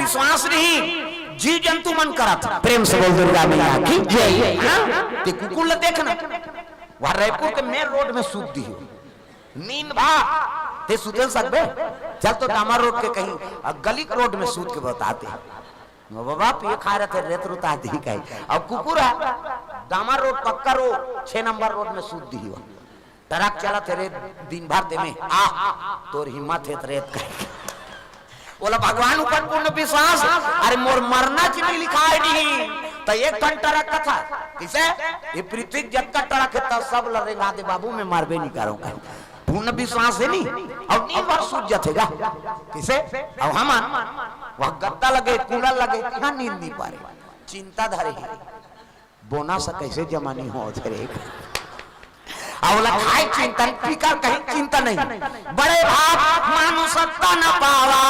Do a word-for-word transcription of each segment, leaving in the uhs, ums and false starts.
विश्वास नहीं, जीव जंतु मन करत। प्रेम से बोल दुर्गा मैया की जय। हाँ? ते कुकुर ल देखना, वह रायपुर के मेन रोड में सूत दिही हो। नींद भा, ते सुते सकबे? चल तो डामर रोड के कहीं, अ, गली के रोड में सूत के बताते। वो बाबा पिए खाए रहते, रेत रुता दी कहीं। अब कुकुर है, डामर रोड, पक्का रोड, छह नंबर रोड में सूत दिही हो। ट्रक चलत हे रे दिन भर दे में, आ, तोर हिम्मत हे त रेत कहीं। बोला भगवान ऊपर पूर्ण विश्वास, अरे मोर मरना च नहीं लिखा है नहीं, तो एक ठन ट्रक कथा, किसे? ये पृथ्वी जतका ट्रक है, तब सब ल रेंगा दे बाबू, मैं मरबे नहीं करूँ कहीं। पूर्ण विश्वास है नहीं, अब नींद भर सूत जाते गा। किसे? अब हम वह गद्दा लगे, कूलर लगे, यहाँ नींद नहीं पा रहे, चिंता धरे ही। बोनस कैसे जमा नहीं हो रे? अवला खाए चिंतन, पीकर कहीं चिंता नहीं। बड़े भाग मानुष तन पावा,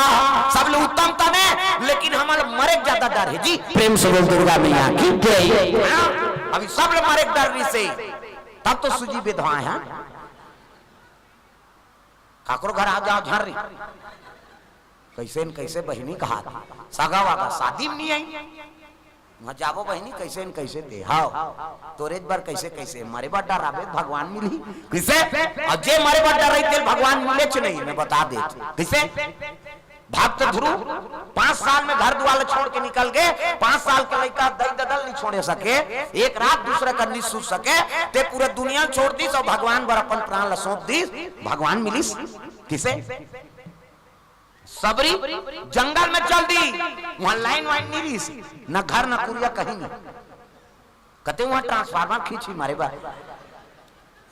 सब ले उत्तम तने, लेकिन हमल मरे के ज्यादा डर है जी। प्रेम से बोल दुर्गा मैया की जय। हाँ, अभी सब ले मरे के डर रही से, तब तो सूजी विधवा है। काकरो घर आ जाओ झर्री, कैसे न कैसे बहिनी कहा, सगा वागा शादी में नहीं आई, वहाँ जाबो बहिनी, कैसे न कैसे दे, हाव, तोरे बर कैसे कैसे, मरे बर डराबे भगवान मिलही, किसे? और जे मरे बर डर रही तेल भगवान मिले च नहीं, मैं बता दे, किसे? भक्त ध्रुव पांच साल में घर दुआर छोड़ के निकल गए, पांच साल के लड़का दई ददल नहीं छोड़े सके, एक रात दूसरे का नहीं सुत सके, ते पूरे दुनिया छोड़ दी, सब भगवान बर अपन प्राण ला सौंप दी, भगवान मिलिस, किसे? सबरी जंगल में चल दी, वहां लाइन वाइन नहीं रही, न घर न कुरिया कहीं नहीं। कते वहां ट्रांसफार्मर खींची मारे बा,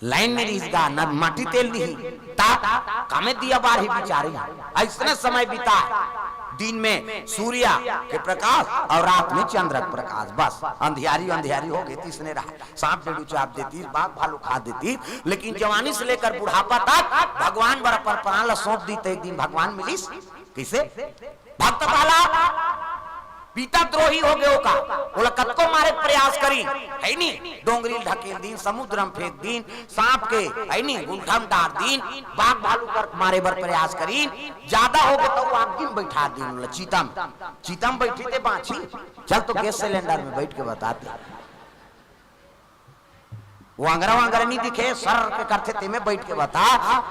लाइन नहीं रही गा, न माटी तेल नहीं, ता कामे दिया बार ही बिचारी। ऐसने समय बीता, दिन में सूर्या के प्रकाश और रात में चंद्र के प्रकाश, बस अंधियारी अंधियारी हो गई, तीसने रहा। सांप डेड़ू चाप देती, बाघ भालू खा देती, लेकिन जवानी से लेकर बुढ़ापा तक भगवान बर अपन प्राण ला सौंप दी, तो एक दिन भगवान मिलिस। किसे? भक्त प्रहलाद पिता द्रोही हो गयो का, बोला कतको मारे के प्रयास करी, है नी, डोंगरी ढकेल दीन, समुद्र में फेंक दीन, सांप के, है नी, गुलठम डार दीन, बाघ भालू कर मारे बर प्रयास करी, ज्यादा हो गए तो वो आग में बैठा दीन, बोला चीता में, चीता में बैठी ते बांची, चल तो गैस सिलेंडर में बैठ के बताते। वो अंगरा वंगरा नहीं दिखे, सर के करथे, तेमे बैठ के बता,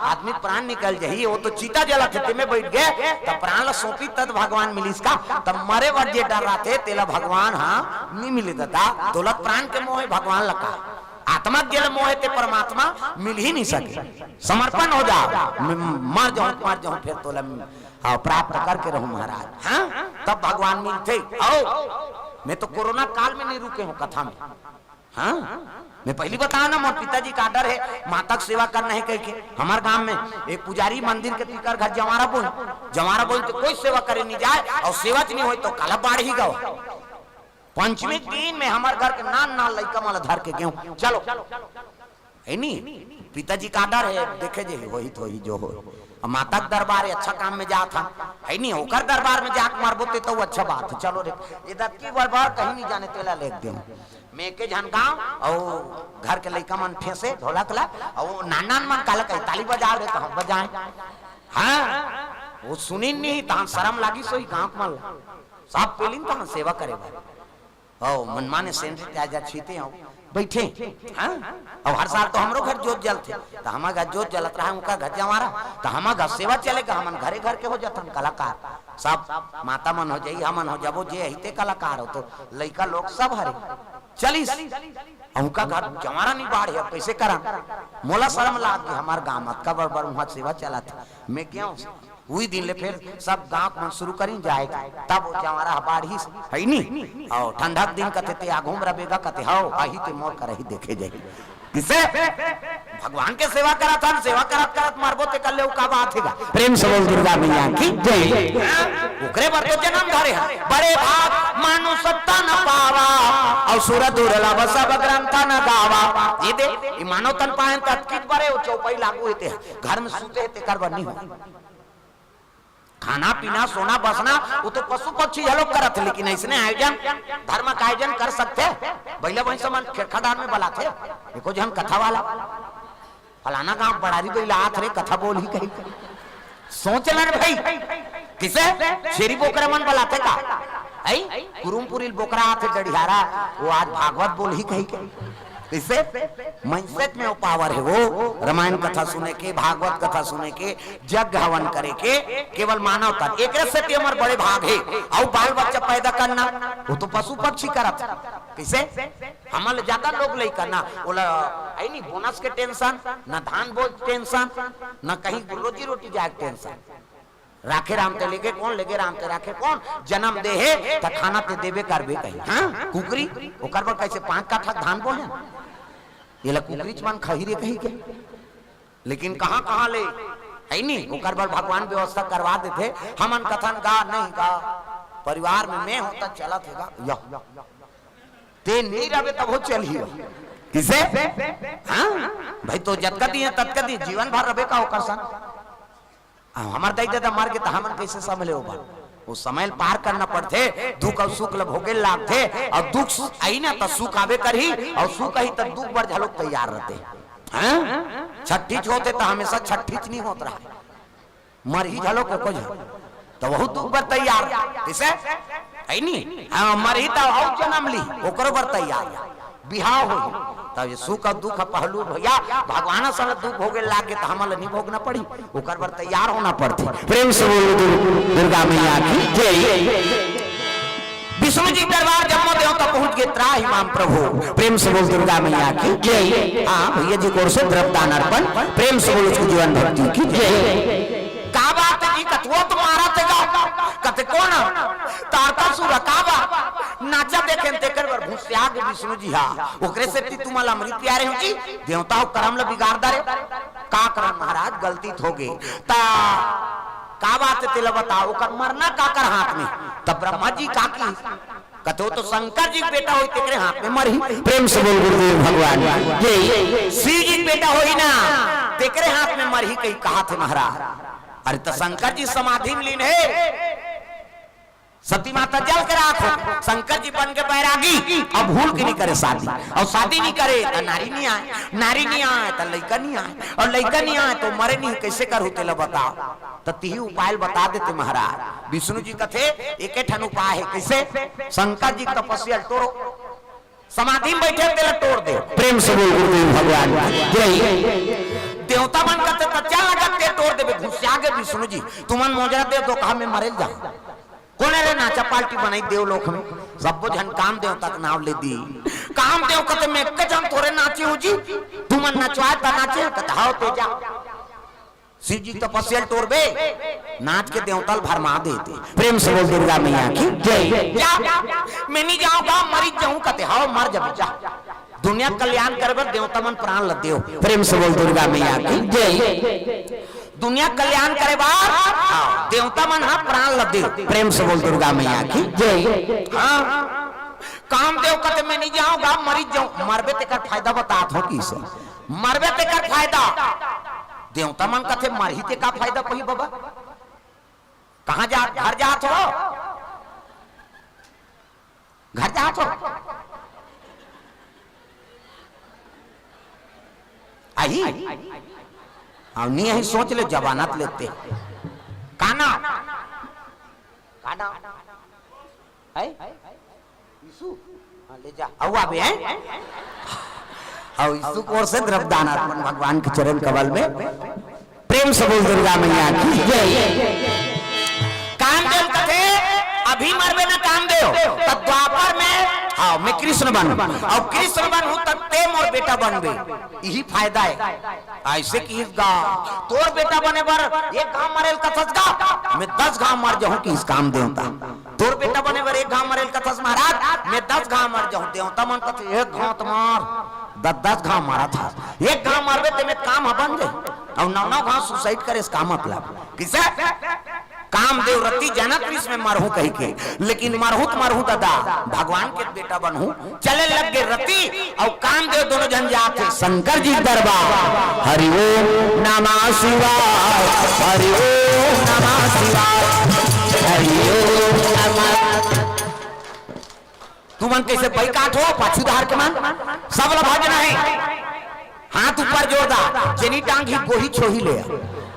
आदमी प्राण निकल जाही, वो तो चीता जलत हे, तेमे बैठ गए, तब प्राण ला सौंपी, तब भगवान मिलिस का, तब मरे बर जे डर रहा थे, तेला भगवान हाँ नहीं मिले दादा, दौलत प्राण के मोह है, भगवान ला का, आत्मा के जेला मोह है, ते परमात्मा मिल ही नहीं सके, समर्पण हो जा, म-, मर जाऊं, मर जाऊं, फिर तोला, हाँ, प्राप्त करके रहूं महाराज, हाँ, तब भगवान मिलते, आओ, मैं तो कोरोना काल में नहीं रुके हूँ कथा में, हाँ, मैं पहली बताया ना, मोर पिताजी का आर्डर है, माता के सेवा करना है कह के। हमार गांव में एक पुजारी मंदिर के तीकर घर जवारा बोल, जवारा बोल तो कोई सेवा करे नहीं जाए, और सेवा च नहीं होई तो काला बाढ़ ही गवा। पंचमी के दिन में हमार घर के नान नान लइका मन ला धर के गेहूं, चलो, है नी, पिताजी का आर्डर है, देखे जे होही तो होही जो हो। अब माता के दरबार है, अच्छा काम में जात हा, है नी, ओकर दरबार में जाके मारबो ते तो अच्छा बात है। चलो रे, ये दत्ती बरबार कहीं नहीं जाने, तेला लेके देहूं। मैं के झन गाँव, अउ घर के लइका मन ठेसे ढोलक ला, अउ नान नान मन काला कही, ताली बजाओ रे, तो हम बजाएं। हाँ, वो सुनिन नहीं, तहां शरम लागिस होही गाँव के मन ला। सब पेलिन तहां सेवा करे बर। ओ, मनमाने सेंध ते आजा छीते हो, बैठे। हाँ? अब हर साल तो हमरो घर जोत जलथे, तो हमार घर जोत जलत रहा, उनका घर जवारा, तो हमार घर सेवा चलेगा, हमन घरे घर के हो जाथन कलाकार। सब माता मन हो जाई, हमन हो जाबो, जे अहिते कलाकार हो, तो लइका लोग सब हरे। चलिस, अब उनका घर जवारा नहीं बाढ़े, अब कैसे करन? मोला शरम लाग गे, हमार गांव अतका बड़ बड़ उहाँ सेवा चलत हे। मैं गेंव, उही दिन ले फिर सब गांव मन शुरू करिन जाए के, तब वो जवारा बाढ़िस, है नी? अउ ठंडा के दिन कथे ते आघू म रबेगा कथे, हव, आही ते मोर करही देखे जाही। किसे? भगवान के सेवा करत हन, सेवा करत करत मरबो ते कर ले, उ का बात हे गा? प्रेम से बोल दुर्गा मैया की जय। ओकरे बर तो जन्म धरे हन। बड़े भाग मानुष तन पावा, अउ सुर दुर्लभ सब ग्रंथ न गावा। ये दे, ये मानव तन पाए त अतकित बड़े, वो चौपाई लागू हेते, घर में सूते हेते, कर बर नहीं हो। खाना पीना, सोना बसना, वो तो पशु पक्षी घलो करत हे, लेकिन ऐसने आयोजन, धर्म का आयोजन कर सकथे। बइला भैंसा मन खेरखा डार में बलाथे, एको झन कथा वाला, फलाना गांव बड़ारी बइला आत रे, कथा बोलही कही। सोच ले रे भाई, किसे? छेरी बोकरा मन बलाथे का? आई? कुरुमपुरी बोकरा आथे डढ़ियारा, वो आज भागवत बोलही कही के। किसे? mindset में वो power है, वो रामायण कथा सुने के, भागवत कथा सुने के, यज्ञ हवन करे के, केवल मानव तन। एकरे सेती हमर बड़े भाग हे। अउ बाल बच्चा पैदा करना, वो तो पशु पक्षी करत। किसे? हमन ले ज्यादा लोग लइका ना, ओला, आई नहीं, bonus के tension, ना धान बोझ tension, ना कहीं रोजी रोटी जाए के tension। राखे राम ते लेगे कोन, लेगे राम ते राखे कोन, जन्म दे हे त खाना ते देबे करबे कही। हाँ, कुकरी, ओकर बर कैसे पांच काठा धान बोले? येला कुकरी च मन खाही रे कही के। लेकिन कहाँ कहाँ ले, है नी, ओकर बर भगवान व्यवस्था करवा देथे। हमन कथन गा नहीं गा, परिवार में मैं होता चलत हे गा, या ते नहीं रहे तब हो चल ही। किसे? हाँ भाई, तो जतका दिए ततका दिए, जीवन भर रहे का ओकर संग। अब हमर दाई ददा मर गे त हमन कैसे संभले ओ बात? वो समय ल पार करना पड़थे, दुख अउ सुख ल भोगे ल लागथे, अउ दुख आई ना त सुख आबे करही, अउ सुख आही त दुख बर घलोक तैयार रहते। हैं? छट्ठी च होथे त हमेशा छट्ठी च नहीं होत रहा, मरही घलोक एको झन, त वहू दुख बर तैयार। किसे? है नी? हाँ, मरही त अउ जन्म ली, ओकरो बर तैयार। बिहाव होही। तब ये सुख अउ दुख पहलू भैया, भगवान सन दुख भोगे लागे त हमन ल नहीं भोगना पड़ी, ओकर बर तैयार होना पड़थे। प्रेम से बोलो दुर्-, दुर्गा मैया की जय। विष्णु जी दरबार जम्मो देवता पहुंच गए, त्राहि माम प्रभु। प्रेम से बोल दुर्गा मैया की जय। हाँ भैया जी, ओर से द्रव्य दान अर्पण। प्रेम से बोलो उसकी जीवन भक्ति की जय। का बात है जी, कथवो तो मारा थे गा, कथे कोन? तारकासुर। का बात? नाचा देखे तेकर बर घुसिया गे विष्णु जी हा। ओकरे सेती तुमन ल अमृत पियारे हो जी, देवता हो करम ल बिगाड़ डारे। का करम महाराज, गलती त होगे। ता का बात है तेला बताओ, ओकर मरना काकर हाथ में? तब ब्रह्मा जी का की कथो तो शंकर जी के बेटा होई तेकरे हाथ में मरही। प्रेम से बोल गुरुदेव भगवान जय। शिव जी के बेटा होई ना, तेकरे हाथ में मरही कही कहा थे महाराज। अरे त शंकर जी समाधि में लीन हे, सती माता जल के राख हो, शंकर जी बन के बैरागी, अब भूल के नहीं करे शादी, अउ शादी नहीं करे त नारी नहीं आए, नारी नहीं आए त लइका नहीं आए, अउ लइका नहीं आए त मरे नहीं, कैसे करहू तेला बताओ। त तिही उपाय ल बता देते महाराज। विष्णु जी कथे एके ठन उपाय हे, कैसे? शंकर जी के तपस्या ल टोरो, समाधि में बैठे तेला टोर दे। प्रेम से बोल गुरुदेव भगवान जय। देवता मन कथे त चल लगत ते टोर देबे। घुसिया गे विष्णु जी, तुमन मोजरा दे दो, कहा मैं मरे ल जाहूं। कोन रे नाचा पार्टी बनाई देवलोक में, सब्बो झन काम देवता के नाव ले दी। काम देव कथे मैं एक झन थोरे नाचे हूं जी, तुमन नचवाए त नाचे, कथे हव ते जा। शिव जी तपस्या ल टोरबे, नाच के देवता ल भरमा देते। प्रेम से बोल दुर्गा मैया की जय। जा, मैं नहीं जाऊंगा, मरी जाऊं, कथे हव मर जबे जा। दुनिया कल्याण करे बर देवता मन प्राण ल देव। प्रेम से बोल दुर्गा मैया की जय। दुनिया कल्याण करे बर, हाँ, देवता मन हा प्राण ल देव। प्रेम से बोल दुर्गा मैया की जय। हाँ, कामदेव कथे मैं नहीं जाऊंगा, मरी जाऊं। मरबे तेकर फायदा बतात हो किसे? मरबे तेकर फायदा। देवता मन कथे मरही ते का फायदा पही बाबा? कहाँ जात? घर जात हो? घर जात हो? आही? हाँ, नहीं आही, सोच ले, जमानत लेते। का नाम? का नाम? है? यीशु? हाँ, ले जा। अउ आबे, हैं? अउ यीशु के ओर से द्रव्यदान अर्पण भगवान के चरण कमल में। प्रेम से बोल दुर्गा मैया की जय। कामदेव कथे, अभी मरबे ना कामदेव, त द्वापर में, हाँ, मैं कृष्ण बनहूं, अउ कृष्ण बनहूं त ते मोर बेटा बनबे, यही फायदा हे। ऐसे किहिस गा, तोर बेटा बने बर एक घांव मरे ल कथस गा, मैं दस घांव मर जाहूं किहिस कामदेव त। तोर बेटा बने बर एक घांव मरे ल कथस महाराज, मैं दस घांव मर जाहूं। देवता मन कथे एक घांव त मार, दस दस घांव मारत हस, एक घांव मरबे ते में काम ह बन जाही, अउ नौ नौ घांव suicide करे से का मतलब? किसे? कामदेव रति जनक विष में मरहूं कही के, लेकिन मरहूं त मरहूं दादा, भगवान के बेटा बनहूं। चले लग गे रति अउ कामदेव दोनों झन जात हे शंकर जी के दरबार। हरि ओम नमः शिवाय, हरि ओम नमः शिवाय, हरि ओम नमः। तुमन कैसे बैकाट हो, पाछू धार के मन? सब ला भाजना हे। हाथ ऊपर जोरदार, जेनी टांग ही गोही छोही ले।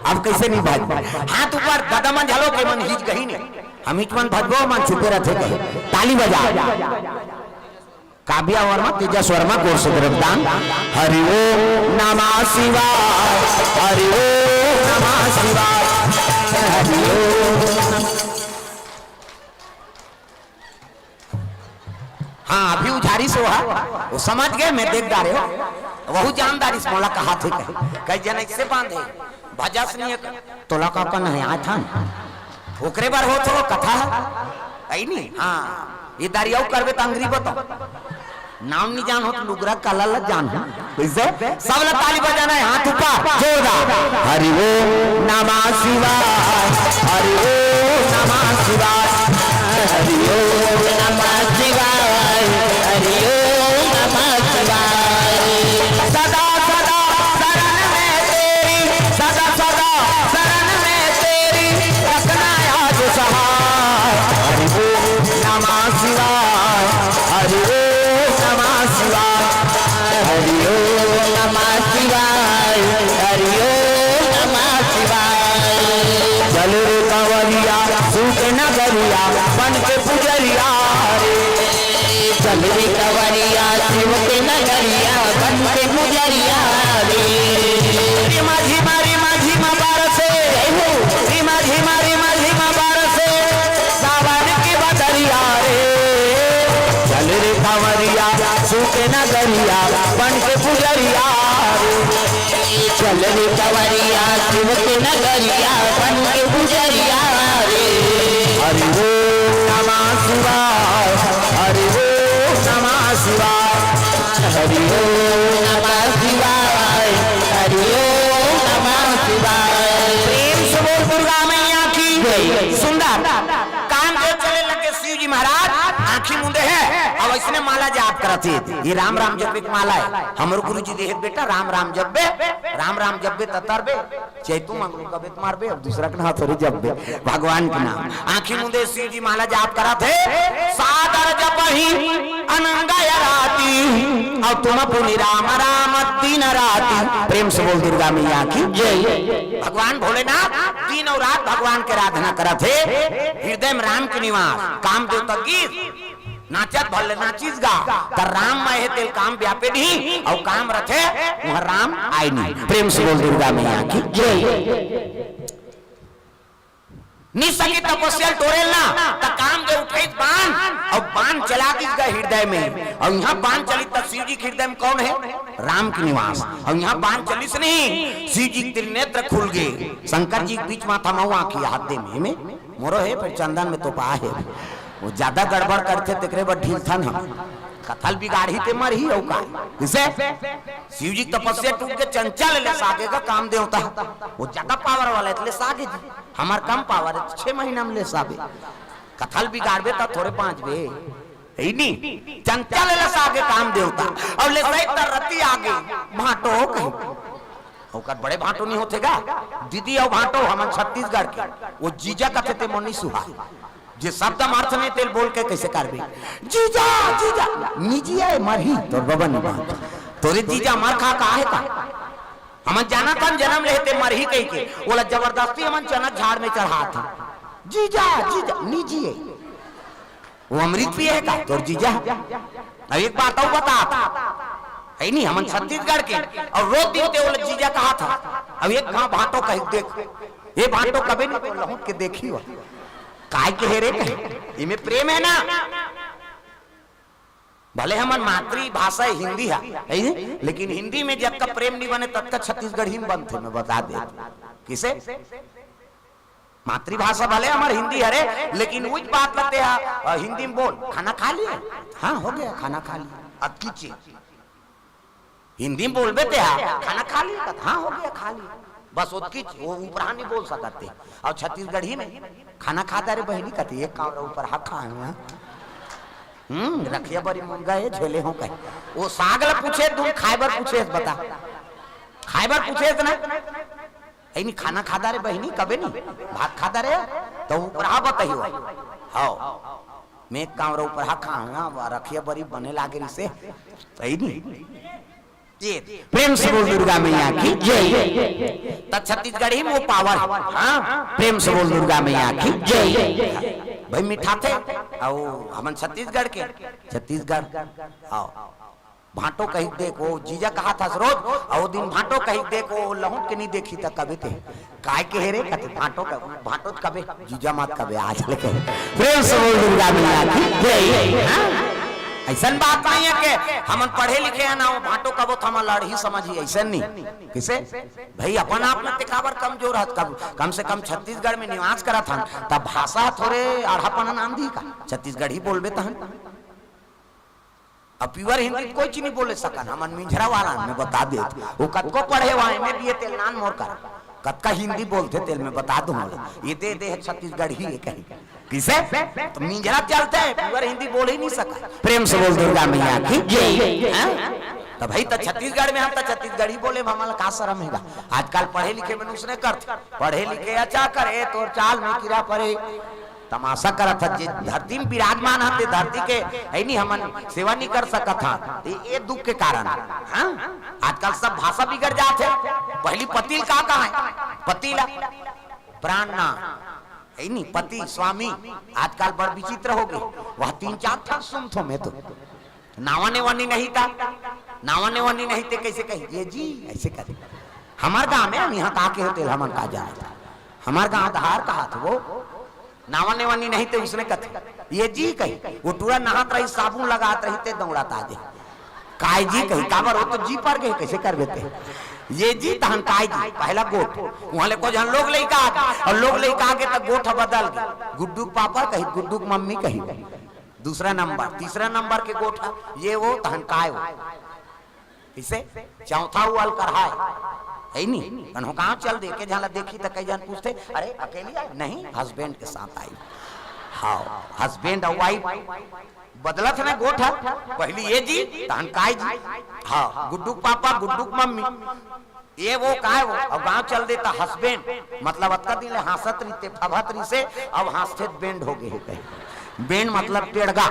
अब कइसे नहीं भज? हाथ ऊपर, ददा मन झलो के मन हिच गही नहीं। हम हिच मन भजबो, मन चुपे रथे कहे। ताली बजा। काव्या वर्मा, तेजस वर्मा, गोर से द्रव्यदान। हरि ओम नमः शिवाय, हरि ओम नमः शिवाय, हरि ओम नमः। हाँ, अभी उझारी से वहा, वो समझ गए, मैं देख डारे हो। वहू जान डारिस मोला कहा थे कहे। कई जन ऐसे बांधे, भजस नहीं है। तोला का कन है, आय थान। ओकरे बर होत हो कथा। कहीं नहीं, हाँ, ये दारी अउ करबे त अंगरी बताओ। नाम नहीं जान हो तो लुगरा कला ला जान हो। कइसे? सब ला ताली बजाना है, हाथ ऊपर, जोरदार। हरि ओम नमः शिवाय, हरि ओम नमः शिवाय, हरि ओम नमः शिवाय, हरि ओम नमः शिवाय। सदा सदा शरण में तेरी, सदा सदा शरण में तेरी, रखना याद सहाय। हरि ओम नमः शिवाय, हरि ओम नमः शिवाय, हरि ओम नमः शिवाय, हरि ओम नमः शिवाय। चल रे कंवरिया, सूत नगरिया, बन के पुजरिया रे। चल रे कंवरिया, शिव के नगरिया, बन के पुजरिया रे। रिमा झिमा, रिमा झिमा बरसे, रिमा झिमा, रिमा झिमा बरसे, सावन की बदरिया रे। चल रे कंवरिया, सूत नगरिया, बन के पुजरिया रे। चल रे कंवरिया, शिव के नगरिया, बन के पुजरिया रे। हरि ओम नमः शिवाय, हरि ओम नमः शिवाय, हरि ओम नमः शिवाय, हरि ओम नमः शिवाय। प्रेम से बोल दुर्गा मैया की जय। सुंदर काम के चले लगे शिव जी महाराज, आंखी मुंदे है, अब इसने माला जाप करत हे। ये राम राम जपे के माला है। हमर गुरु जी देहे बेटा, राम राम जपबे, राम राम जपबे त तरबे, चैतू मंगलू कबे त मारबे, अब दूसरा के नाम थोड़ी जपबे, भगवान के नाम। आंखी मुंदे शिव जी माला जाप करत हे, सादर जपहि अनंग आराती, अउ तुम पुनि राम राम दिन राती। प्रेम से बोल दुर्गा मैया की जय। भगवान भोलेनाथ दिन अउ रात भगवान के आराधना करत हे, हृदय में राम के निवास, कामदेव तक गीत नाचत भले नाचिस गा, त राम मय हे तेल काम व्यापे नहीं, अउ काम रथे, वहां राम आय नहीं। प्रेम से बोल दुर्गा मैया की जय। निसकी तपस्या टोरेल ना, त कामदेव उठाइस बाण, अउ बाण चला दिस गा हृदय में, अउ यहाँ बाण चलिस त शिव जी के हृदय में कौन है? राम के निवास। अउ यहाँ बाण चलिस नहीं, शिव जी के त्रिनेत्र खुल गे, शंकर जी के बीच माथा मऊ आंखी हाथ दे में, में मोरो हे, फिर चंदन में तोपा हे। वो ज्यादा गड़बड़ करथे, तेकरे बर ढीलथन हम। कथा ल बिगाड़ही ते मरही, अउ का? किसे? शिव जी के तपस्या टूट के चंचल ले सागे का काम देवता। वो ज्यादा पावर वाला है, इसलिए सागे जी। हमार कम पावर है, छह महीना में ले साबे। कथा ल बिगाड़बे त थोरे बांचबे। है नी? चंचल ले सागे काम देवता। अउ ले सही तर रति आगे, भांटो हो कहीं। ओकर बड़े भांटो नहीं होथे गा? दीदी अउ भांटो हमन छत्तीसगढ़ के। वो जीजा कथे ते मोनी सुहा। जे शब्द म अर्थ नहीं तेल बोल के कैसे करबे? जीजा, जीजा, निजी आय मरही, तोर बबा नहीं बात। तोरे जीजा मर खा का है का? हमन जानत हन जन्म लेहे ते मरही कहि के। ओला जबरदस्ती हमन चना झाड़ में चढ़ात हन। जीजा, जीजा, निजी आय। वो अमृत पिए हे का तोर जीजा? अब एक बात अउ बतात, है नहीं, हमन छत्तीसगढ़ के, अउ रोज दिन ते ओला जीजा कहा था। अब एक घाव भांटो कही देख, ये भांटो कभी नहीं तो लहुट के देखी हो। काय के हे रे कहे, इमे प्रेम है ना? भले हमन मातृभाषा हिंदी है, है नहीं? लेकिन हिंदी में जतका प्रेम नहीं बने ततका छत्तीसगढ़ी में बनथे, मैं बता दे। किसे? मातृभाषा भले हमर हिंदी हरे, लेकिन उच बात ला तेहा, अ, हिंदी में बोल, "खाना खा लिए?" "हाँ, हो गया, खाना खा लिया।" अतकी चीज। हिंदी में बोलबे तेहा, "खाना खा लिए?" "हाँ, हो गया, खा लिया।" बस ओतकी चीज, वो ऊपरहा नहीं बोल सकत ते। अउ छत्तीसगढ़ी में, "खाना खा डारे बहिनी?" कथे, "एक कांवरा ऊपरहा खाए हंव।" हम्म, रखिया बरी मुनगा हे, झेले हंव कहे। वो साग ला पूछे, तुम खाए बर पूछे, बता। खाए बर पूछे ना? "ए नी, खाना खा डारे बहिनी?" कबे नी, "भात खा डारे?" त ऊपरहा बताही हो। हव, मैं एक कांवरा ऊपरहा खाए हंव, रखिया बरी बने लागे रिसे। सही नी? प्रेम से बोल दुर्गा मैया की जय। त छत्तीसगढ़ी में वो पावर है। हाँ, प्रेम से बोल दुर्गा मैया की जय। भाई मिठाथे, आओ हमन छत्तीसगढ़ के, छत्तीसगढ़, आओ। भांटो कही देख, वो जीजा कहा था रोज, और दिन भांटो कही देख, वो लहुट के नहीं देखी त कबे ते। काय के हे रे? कथे भांटो का, भांटो कबे, जीजा मात कबे, आज लेके। प्रेम से बोल दुर्गा मैया की जय। हाँ? ऐसन बात नहीं है कि हमन पढ़े लिखे हैं ना, वो भांटो कबो तो हमन लड़ही समझी, ऐसन नहीं। किसे? भाई अपन आप में ते काबर कमजोर हत? कब, कम से कम छत्तीसगढ़ में निवास करत हन, तब भाषा थोरे आढ़ापन आंधी का? छत्तीसगढ़ी बोलबे तहन। अब प्योर हिंदी कोई चीज नहीं बोले सकन, हमन मिंझरा वाला में बता दे। वो कतको पढ़े हुआ है, मैं बीए तेल नान मोर कर, कतका हिंदी बोलते तेल में बता दूं। ये दे दे है छत्तीसगढ़ी है कहीं। किसे? तो मिंझरा चलते हैं, प्योर हिंदी बोल ही नहीं सका। प्रेम से बोल दुर्गा मैया की जय। हाँ? तो भाई तो छत्तीसगढ़ में हम तो छत्तीसगढ़ी बोले, हमला का शर्म हैगा? आजकल पढ़े लिखे मनुष्य ने करते, पढ़े लिखे अच्छा करे, तोर चाल में कीड़ा पड़े। तमाशा करत हत, जे धरती में विराजमान हत, ते धरती के है नहीं, हमन सेवा नहीं कर सकत हन। ये, ये दुख के कारण। हाँ? आजकल सब भाषा बिगड़ जात है। पहली पतिल का कहा है? पतिला प्राण ना है नहीं, पति स्वामी। आजकल बड़ विचित्र हो गए। वह तीन चार ठन सुनथो मैं तो। नावा ने वनी नहीं था, नावा ने वनी नहीं थे, कैसे कही ये जी, ऐसे करे। हमार गांव में हम यहाँ का के होते, हमन का जाना था। हमार गांव धार कहा था वो, नावा ने वनी नहीं थे, उसने कथे ये जी कही। वो टूरा नहात रही, साबुन लगात रही, ते दौड़ात आ जे। काय जी कही, काबर वो तो जी पर गए, कैसे कर देते? ये जी तहन काय जी, पहला गोठ। वहां ले को जन लोग लइका आ गए, और लोग लइका आ गए तो गोठ बदल गए। गुड्डू के पापा कही, गुड्डू के मम्मी कही। दूसरा नंबर, तीसरा नंबर के गोठ, ये वो तहन काय वो। इसे चौथा उल कर है, है नी? कन्हो गांव चल दे, के जन ला देखी तो कई जन पूछते, "अरे अकेली आई?" "नहीं, हस्बैंड के साथ आई।" हाँ, हस्बैंड और वाइफ बदलत ने गोठ। पहली ये जी, तहन काय जी। हाँ, गुड्डू के पापा, गुड्डू के मम्मी, ये वो काय वो। अब गांव चल देता हस्बैंड, मतलब अतका दिन ले हंसत रहिते, फभत रहिसे, अब हंसते बैंड हो गए कहीं। बैंड मतलब टेड़गा।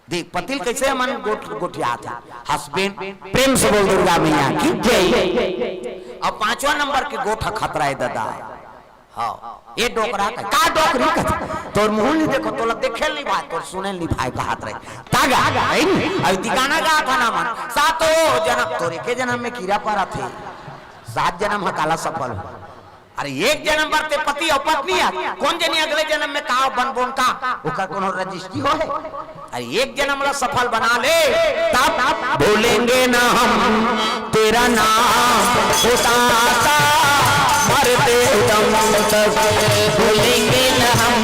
देख पतिल कैसे हमन गोठ-, गोठियात है। हस्बैंड, प्रेम से बोल दुर्गा मैया की जय। अब पांचवा नंबर के गोठ खतरा है दादा। हाँ, ये डोकरा का, का डोकरी का? तोर मुंह नहीं देखो, तोला देखे नहीं भाई, तोर सुने नहीं भाई, कहत रहे। तागा, है नी? अब ती गाना गा था ना मन, सातों जन्म, तोरे के जन्म में कीड़ा पड़ा थे, सात जन्म ह काला सफल हो। अरे एक जन्म बर ते पति और पत्नी है, कौन जनी अगले जन्म में का बनबोन का, ओकर कोनो रजिस्ट्री हो है? अरे एक जन्म ला सफल बना ले, तब भूलेंगे ना हम तेरा नाम, ओ दाता, मरते दम तक भूलेंगे ना हम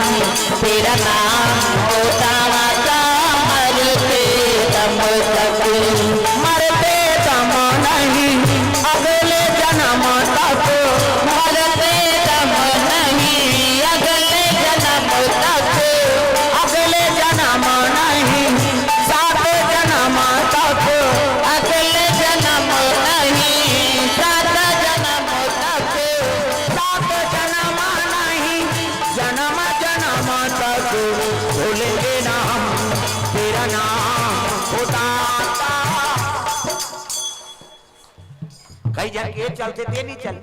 तेरा नाम, ओ दाता, मरते दम तक, मरते दम नहीं, अगले जन्म तक, मरते दम नहीं, अगले जन्म तक, अगले जन्म नहीं, सात जन्म तक, अगले जन्म नहीं, सात जन्म तक, सात जन्म नहीं, जन्म जन्म तक भूलेंगे ना हम तेरा नाम, ओ दाता। कई जन के चलते ते नहीं चल।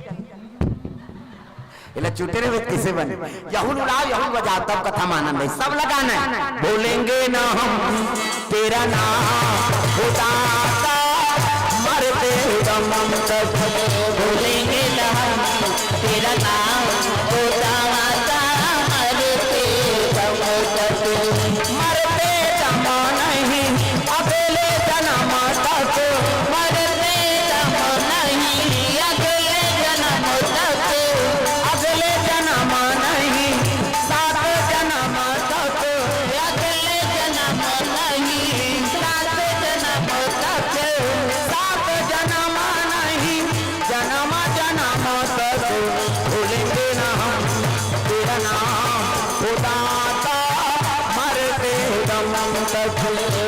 इला चुटे रे किसे बन। यहुल उड़ाओ, यहुल बजाओ, तब कथा मानन दे। सब लगाना है। भूलेंगे ना हम तेरा नाम, ओ दाता, मरते दम तक। भूलेंगे ना हम तेरा नाम, ओ दाता, मरते दम तक। मरते दम नहीं, अगले जन्म तक, मरते दम नहीं, अगले जन्म तक, अगले जन्म नहीं, सात जन्म तक, अगले जन्म नहीं, सात जन्म तक, सात जन्म नहीं, जन्म जन्म तक भूलेंगे ना हम तेरा नाम, ओ दाता, मरते दम तक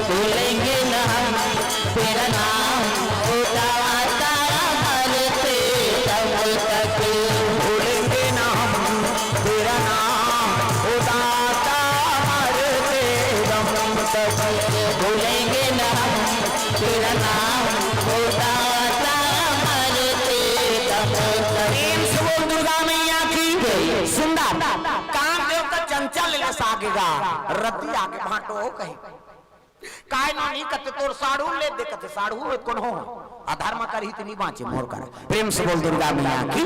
भूलेंगे ना हम तेरा नाम, ओ दाता, मरते दम तक भूलेंगे ना हम तेरा नाम, ओ दाता, मरते दम तक भूलेंगे ना हम तेरा नाम होता था मरते दम तक। प्रेम से बोल दुर्गा मैया की। सुंदर। कामदेव का चंचल ले सागेगा, रति आगे भांटो हो कहीं। काय नो नहीं कते तोर साढ़ू ले दे कते साढ़ू हो कोनो हो। अधर्म करही त नहीं बाँचे मोर कर। प्रेम से बोल दुर्गा मैया की।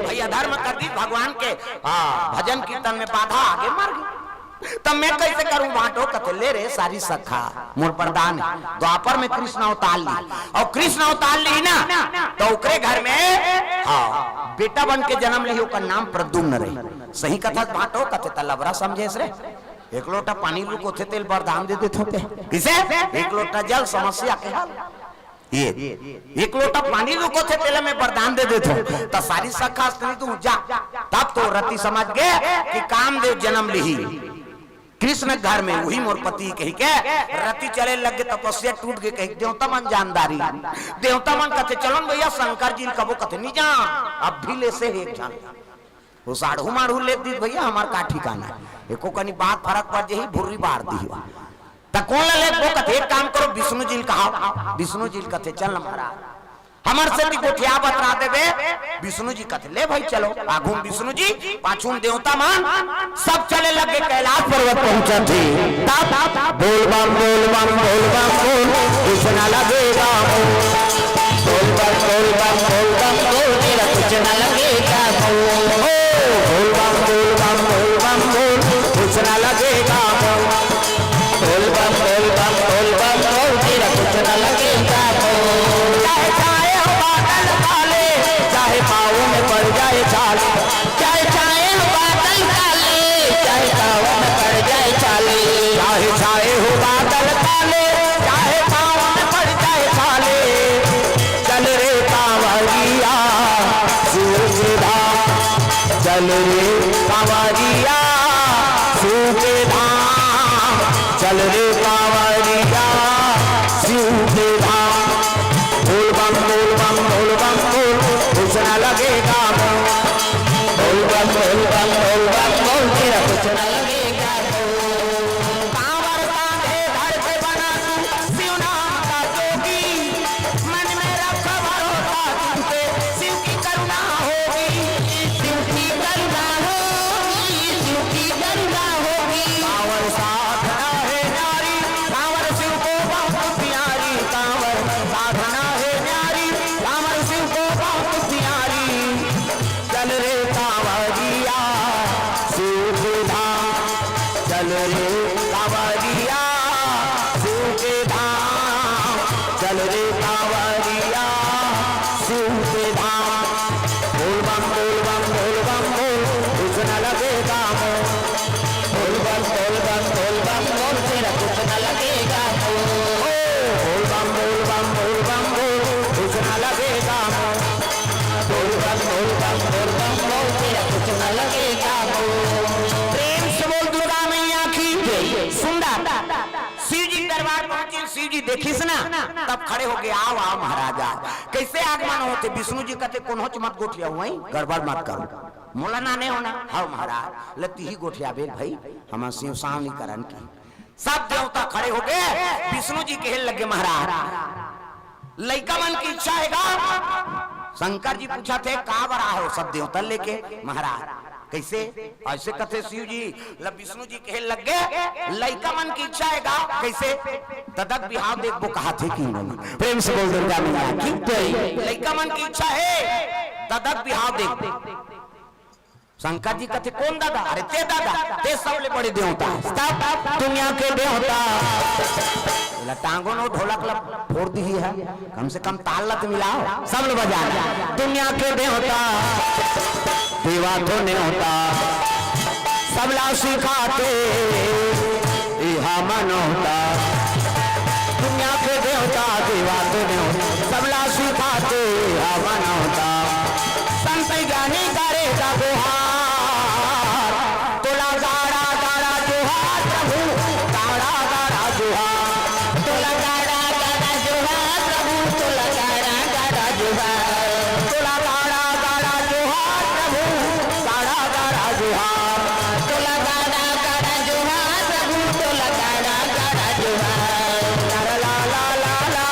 भाई अधर्म कर दी भगवान के, हाँ, भजन कीर्तन में बाधा आगे मर गई। तब मैं कैसे करूं भांटो कथे ले रे सारी सखा मोर प्रधान है। द्वापर में कृष्ण अवतार ली और कृष्ण अवतार ली ना तो ओकरे घर में, हाँ, बेटा बन के जन्म ली, ओकर नाम प्रद्युम्न रही। सही कथा भांटो कथे त लबरा समझेस रे। एक लोटा पानी रुको थे तेल वरदान दे देते होते। किसे? एक लोटा जल समस्या के हल। ये एक लोटा पानी रुको थे तेला मैं वरदान दे देत हूँ। त सारी सखा स्त्री तू जा। तब तो रति समझ गए कि कामदेव जन्म लिही कृष्ण घर में, वही मोर पति कही के रति चले लग गए, तपस्या टूट गए, कही देवता मन जानदारी। देवता मन कथे चलन भैया शंकर जी कबो कथे नहीं जा, अब भी ले से एक झन। वो साढ़ू माढ़ू ले दी भैया, हमार का ठिकाना है। एको कनी बात फरक पड़ जाही, भुर्री बार दी। त कोन ला लेबो? कथे, "एक काम करो, विष्णु जी ल कहाओ।" विष्णु जी ल कथे, "चल न महाराज, हमर सेती गोठिया बतरा देबे।" विष्णु जी कथे, "ले भाई, चलो।" आगू म विष्णु जी, पाछू म देवता मन, सब चले लगे, कैलाश पर्वत पहुंचत हे। तब बोल बम, बोल बम, बोल बम, बोल, कुछ ना लगेगा मोल। बोल बम, बोल बम, बोल बम, बोल, तेरा कुछ ना लगेगा मोल। ओ, बोल बम, बोल बम, बोल बम, बोल, कुछ ना लगेगा मोल। बोल बम, बोल बम, बोल बम, बोल, तेरा कुछ न लगेगा मोल। चाहे छाए हो बादल काले, चाहे पाँव में पड़ जाए छाले। चाहे छाए हो बादल काले, चाहे पाँव में पड़ जाए छाले। चाहे छाए हो बादल काले, चाहे पाँव में पड़ जाए छाले। चल रे कांवरिया, शिव के धाम। चल रे कांवरिया, शिव के धाम। चल रे कांवरिया, शिव के धाम। बोल बम, बोल बम, बोल बम, बोल, कुछ ना लगेगा मोल। बोल बम, बोल बम, बोल बम, बोल, तेरा कुछ ना लगेगा मोल। कांवर कांधे धर के बना तू शिव नाम का जोगी। मन में रख भरोसा तुम पे, शिव की करुणा होगी। शिव की करुणा होगी, शिव की करुणा होगी। कांवर साधना है न्यारी, कांवर शिव को बहुत प्यारी। कांवर साधना है न्यारी, कांवर शिव को बहुत प्यारी। चल रे कांवरिया, शिव के धाम। चल रे कांवरिया, शिव के धाम। चल रे कांवरिया, शिव के धाम। बोल बम, बोल बम, बोल बम, बोल, कुछ न लगेगा मोल। बोल बम, बोल बम, बोल बम, बोल, तेरा कुछ न लगेगा मोल। ओ, बोल बम, बोल बम, बोल बम, बोल, कुछ न लगेगा मोल। बोल बम, बोल बम, बोल बम, बोल, तेरा कुछ न लगेगा मोल। प्रेम से बोल दुर्गा मैया की जय। सुंदर। शिव जी दरबार पहुंचे, शिव जी देखिस ना, तब खड़े हो गए, "आओ, आओ महाराज, आओ।" कैसे आगमन होथे? विष्णु जी कथे, "कोनो च मत गोठिया हुआ, गड़बड़ मत करो।" मोला ना नहीं होना, "हव महाराज।" "ले तिही गोठिया बेल भाई, हम शिव सावनी करन की।" सब देवता खड़े हो गए, विष्णु जी कहे लगे, "महाराज, लइका मन की इच्छा हे गा?" शंकर जी पूछत हे, "का बर आए हो सब देवता लेके?" "महाराज, कैसे?" ऐसे कथे शिव जी, ल विष्णु जी कहे लग गए, "लइका मन की इच्छा हे गा?" "कैसे?" "ददा के बिहाव देखबो कहाथे कि नहीं?" प्रेम से बोल दुर्गा मैया की जय। "लइका मन की इच्छा हे, ददा के बिहाव देखबो।" शंकर जी कथे, "कोन ददा?" "अरे ते ददा, ते सबले बड़े देवता हे, सब दुनिया के देवता।" एला टांगो नो ढोलक ला फोड़ दिही है, कम से कम ताल ला तो मिलाओ, सब लोग बजाना। "दुनिया के देवता, देवा तो नेवता, सबला सिखाते, इहा मनोता।" दुनिया के देवता, देवा तो नेवता, सबला सिखाते, इहा मनोता। संत ज्ञानी करे का गुहार, तोला गाड़ा गाड़ा जोहार प्रभु, गाड़ा गाड़ा जोहार। तोला गाड़ा गाड़ा जोहार प्रभु, तोला गाड़ा गाड़ा जोहार। तोला गाड़ा गाड़ा जोहार प्रभु, गाड़ा गाड़ा जोहार। तोला गाड़ा गाड़ा जोहार प्रभु, तोला गाड़ा गाड़ा जोहार। ला ला ला ला ला।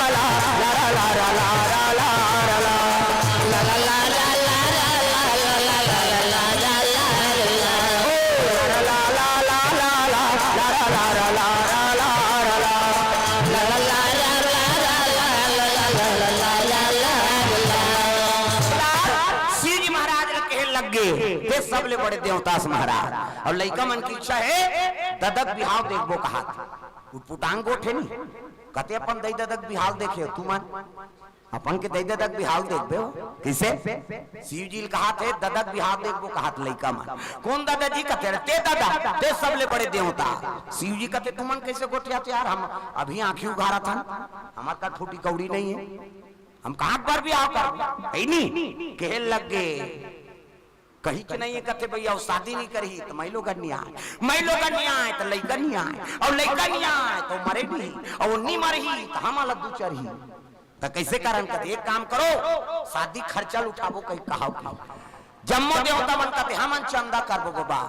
शिव जी महाराज ल कहे लग गे, "ते सबले बड़े देवता अस महाराज।" अउ लइका मन के इच्छा हे, ददा के बिहाव देखबो कहात। उटपुटांग गोठ हे नी, कथे अपन दई ददा के बिहाव देखे तुमन, अपन के दई ददा के बिहाव देखबे हो, कइसे? शिव जी ल कहात हे, "ददा के बिहाव देखबो कहात लइका मन।" "कोन ददा जी?" कथे, "ते ददा, ते सबले बड़े देवता।" शिव जी कथे, "तुमन कइसे गोठियात यार, हम अभी आँखी उघारत हन, हमर करा फूटी कौड़ी नइ हे, हम कहाँ बर बिहाव करबो?" हे नी, कहे लग गे, "कहीच नइ हे," कथे, "भइया, अउ शादी नइ करही त मइलोगन नइ आय, मइलोगन नइ आय त लइका नइ आय, अउ लइका नइ आय त मरे नइ, अउ नइ मरही त हमला दू चरही।" त कइसे करन? कथे, "एक काम करो, शादी खर्चा ल उठाबो," कहि कहाव कि जम्मो देवता मन कथे, "हमन चंदा करबो बबा,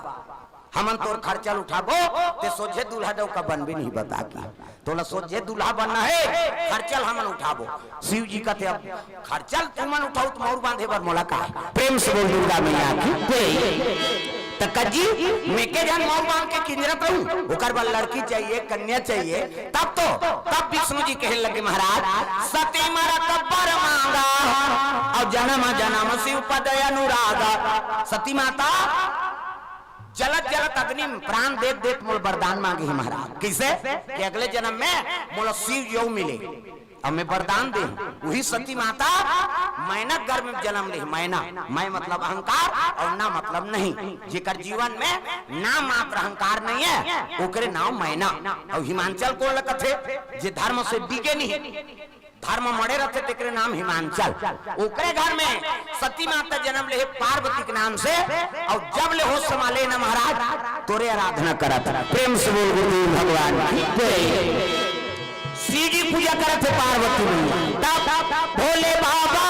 हमन तोर खर्चा ल उठाबो, ते सोझे दूल्हा डउका बनबे नहीं बता के, तोला सोझे दूल्हा बनना हे, खर्चा ल हमन उठाबो।" शिव जी कथे, "अब खर्चा ल तुमन उठाहू त मउर बांधे बर मोला का हे?" प्रेम से बोल दुर्गा मैया की जय। त कज्जी, मैं के झन मउर बांध के किंजरत रहूं, ओकर बर लड़की चाहिए, कन्या चाहिए, तब तो, तब विष्णु जी कहे लगे, "महाराज, सती मरत बर मांगा, अउ जनम जनम शिव पद अनुरागा।" सती माता जलत जलत अग्नि में प्राण देत देत मोला वरदान मांगे हे महाराज। कइसे? कि अगले जनम में मोला शिव जी अउ मिले। अब मैं वरदान दे हूं, उही सती माता मैना गर्भ में जनम ले, मैना, मैं मतलब अहंकार अउ ना मतलब नहीं, जेकर जीवन में ना मात्र अहंकार नहीं हे, ओकरे नाव मैना। अउ हिमांचल कोन ल कथे? जे धर्म से डिगे नहीं, धर्म मड़े रथे, तेकरे नाम हिमांचल। ओकरे घर में सती माता जनम ले हे पार्वती के नाम से, अउ जब ले होश संभाले ना महाराज, तोरे आराधना करत। प्रेम से बोल गुरुदेव भगवान की जय। शिव जी पूजा करत हे पार्वती मैया। तब भोले बाबा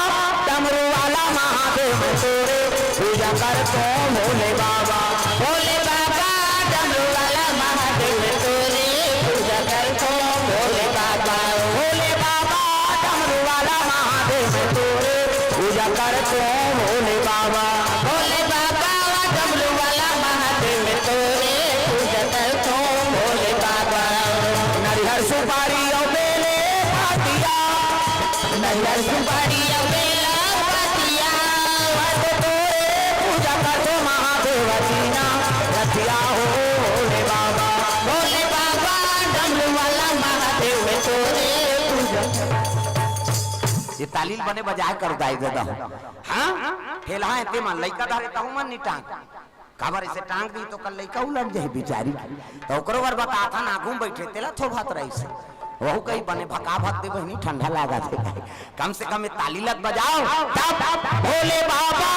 डमरू वाला महादेव तोरे पूजा करत हों भोले बाबा। भोले बाबा डमरू वाला महादेव तोरे पूजा करत हों भोले बाबा। भोले बाबा डमरू वाला महादेव तोरे पूजा करत हों भोले बाबा। भोले बाबा डमरू वाला महादेव तोरे पूजा करत हों भोले बाबा। नरिहर सुपारी अउ बेले पतिया, नरिहर सुपारी अउ बेला पतिया, मैं तो तोरे पूजा करत हों महादेव दीना रतिया हो भोले बाबा। भोले बाबा डमरू वाला महादेव तोरे पूजा। ये ताली ल बने बजाय कर दाई ददा हो। हाँ? ठेलहा हे ते मन लइका धरे तहू मन नी टांग। काबर अइसे टांग दी त ओकर लइका उलट जाही बिचारी। त ओकरो बर बताथन, आगू में बइठे तेला थोभत रहिस। वहू कही बने भका भक दे बहिनी, ठंडा लागत हे। कम से कम ये ताली ल त बजाव। तब भोले बाबा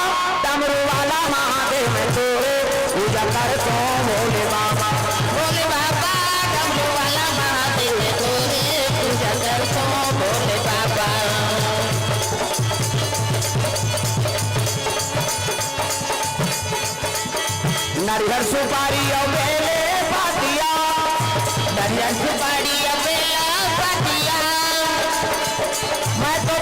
डमरू वाला महादेव तोरे पूजा करत हों भोले बाबा। भोले बाबा डमरू वाला महादेव तोरे पूजा करत हों भोले बाबा। नरिहर सुपारी अउ बेले पतिया, नरिहर सुपारी अउ बेला पतिया, मैं तो